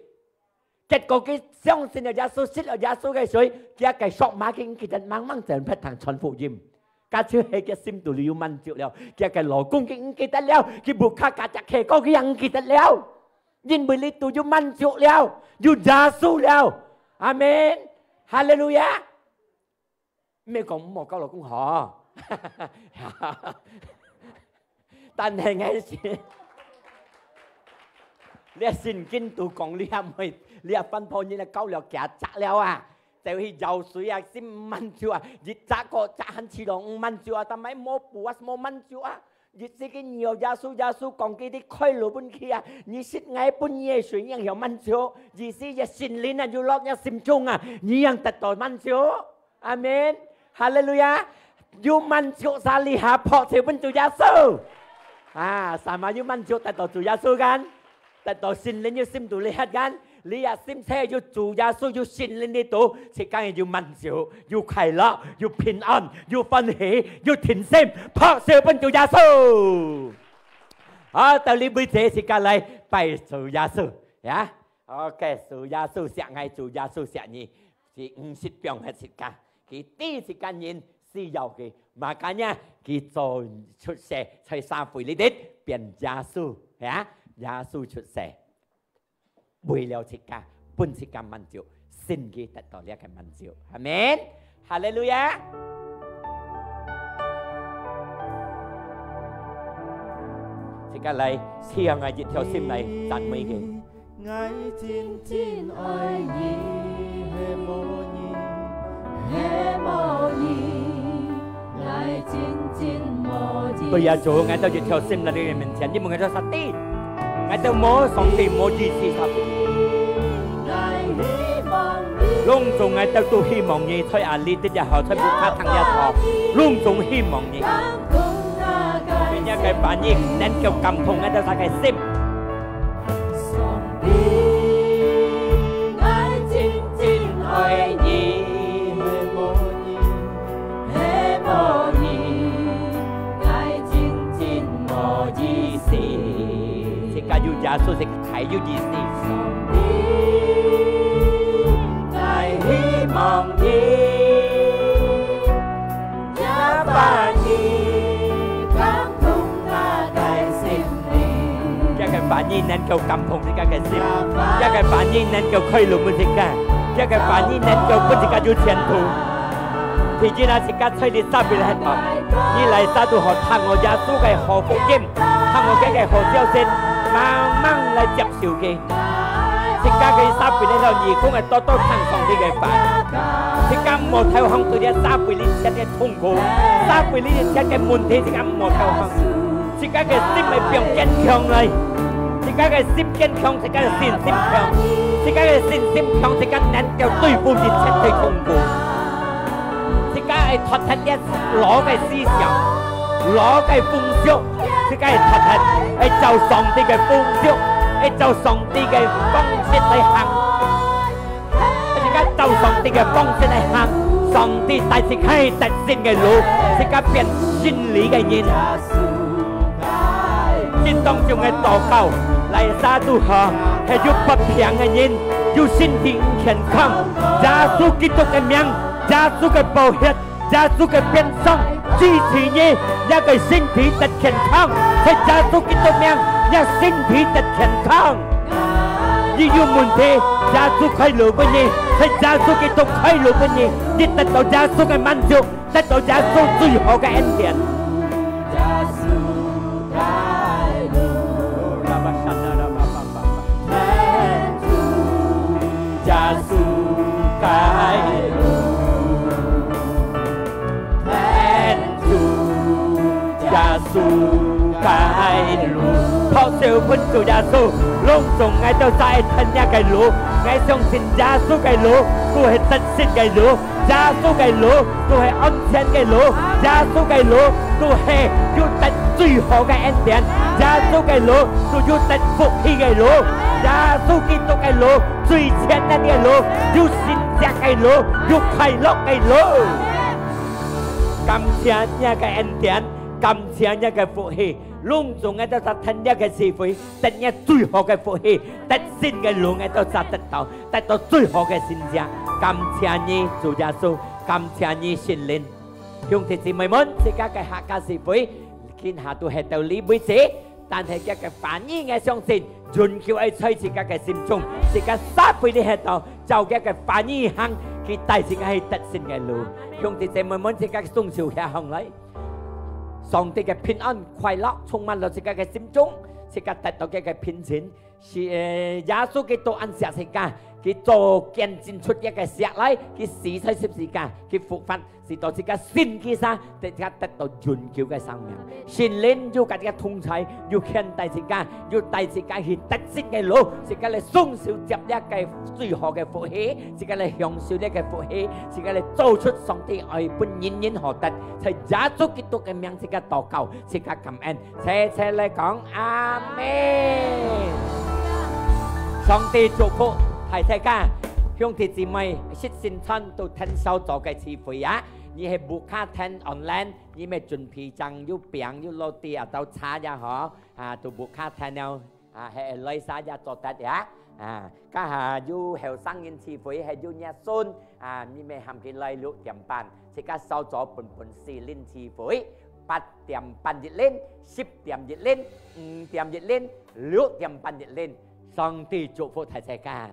結果佢相信了耶穌，食了耶穌个水，佢个索馬佢毋記得，猛猛走別堂傳福音。該就係佢心肚裡有滿足了，佢个老公佢毋記得了，佢屋下該隻契哥佢也毋記得了，因為你都有滿足了，有耶穌了。阿門，哈利路亞。毋係講毋好交老公吼，但係𠊎係，這聖經都講你也毋會，你也翻破你也交了幾隻了啊！就去舀水啊，心毋滿足啊，一隻過隻還試到毋滿足啊，但係無無滿足啊！意思佢有耶穌，耶穌講佢兜開路分佢啊，你食𠊎分你个水，你曉滿足，意思个聖靈啊，有落你心中啊，你樣得到滿足。阿門，哈利路亞！有滿足啥，這下拍手分主耶穌。啊，sama有滿足得到主耶穌kan，得到聖靈有心肚裡歇kan，你也心切有主耶穌有聖靈裡肚，自家有滿足，有快樂，有平安，有歡喜，有定心，拍手分主耶穌。好，到這位這自家來拜主耶穌，呀。OK，主耶穌惜𠊎，主耶穌惜你，係毋識放忒自家，佢知自家人需要佢，makanya佢做出世在社會裡底，變耶穌，呀，耶穌出世。為了自家，分自家滿足，心佢得到這个滿足。阿門。哈利路亞！自家來，向𠊎一條心來讚美佢。𠊎真真愛你，係無你，係無你。 對呀，主，𠊎兜一條心來到你面前，因為𠊎兜識知，𠊎兜無上帝無意思啥。攏總𠊎兜都希望你在哪裡，在這好，在屋下聽這好，攏總希望你。你个話語能夠感動𠊎兜儕个心。 上帝，𠊎真真愛你，係無你，係無你，𠊎真真無意思。自家有耶穌，自家太有意思。上帝，𠊎希望你。 佢个話語能夠感動自家个心，佢个話語能夠開路分自家，佢个話語能夠分自家有前途。第一啊，自家在這社會裡歇到，你來儕都好聽我耶穌个好福音，聽我个个好消息，猛猛來接受佢。 自家个社會裡頭，耳空个多多聽上帝个話。自家莫投降對這社會裡一切个痛苦，社會裡一切个問題，自家莫投降。自家个心愛變堅強來，自家个心堅強，自家个信心強，自家个信心強，自家能夠對付一切个痛苦。 自家愛脫忒這老个思想，老个風俗，自家愛脫忒，愛照上帝个風俗，愛照上帝个方式來行。自家照上帝个方式來行，上帝帶自家得勝个路，自家變勝利个人。 心當中个禱告，來儕都好，係有發病个人，有身體毋健康，耶穌基督个名，耶穌个寶血，耶穌个鞭傷，支持你，這个身體得健康，在耶穌基督名，這身體得健康。你有問題，耶穌開路分你，在耶穌基督開路分你，你得到耶穌个滿足。 得到耶穌最好个恩典。主个路，跈主耶稣个路。拍手分主耶稣，攏总𠊎兜儕跈這个路，𠊎相信耶稣个路，就係得勝个路。耶稣个路，就係安全个路。耶稣个路，就係有得最好个恩典。耶稣个路，就有得福氣个路。耶稣基督个路， 最全然个路，有神蹟个路，有快樂个路。感謝若个恩典，感謝若个福氣，攏總𠊎兜儕跈若个聚會，得若最好个福氣，得勝个路𠊎兜儕得到，得到最好个神蹟。感謝你，主耶稣，感謝你，聖靈。兄弟姊妹們，自家个客家聚會，今下都係到這為止。 但係佢个話語，𠊎相信永久愛在自家个心中，自家煞回來歇到，照佢个話語行，佢帶自家去得勝个路。兄弟姊妹們，自家个雙手擎䟘來，上帝个平安、快樂充滿了自家个心中，自家得到佢个平靜。是，呃，耶穌基督恁惜自家，佢做見證出佢个死來，佢死在十字架，佢復活， 使到自家信佢儕，自家得到永久个生命。聖靈有佮自家同在，有牽帶自家，有帶自家去得勝个路，自家來雙手接這个最好个福氣，自家來享受這个福氣，自家來做出上帝愛分人人好得。在耶穌基督个名，自家禱告，自家感恩，齊齊來講阿門。上帝祝福大自家，兄弟姊妹，識新村到天sauzaw个聚會啊！ 你係屋下聽online，你乜準備正有餅有roti啊，到茶也好，啊，到屋下聽了，啊，係來儕也做得呀。啊，這下有後生人聚會，係有若孫，啊，你乜喊佢來六點半，自家sauzaw本本四輪聚會，八點半一輪，十點一輪，五點一輪，六點半一輪。上帝祝福大自家。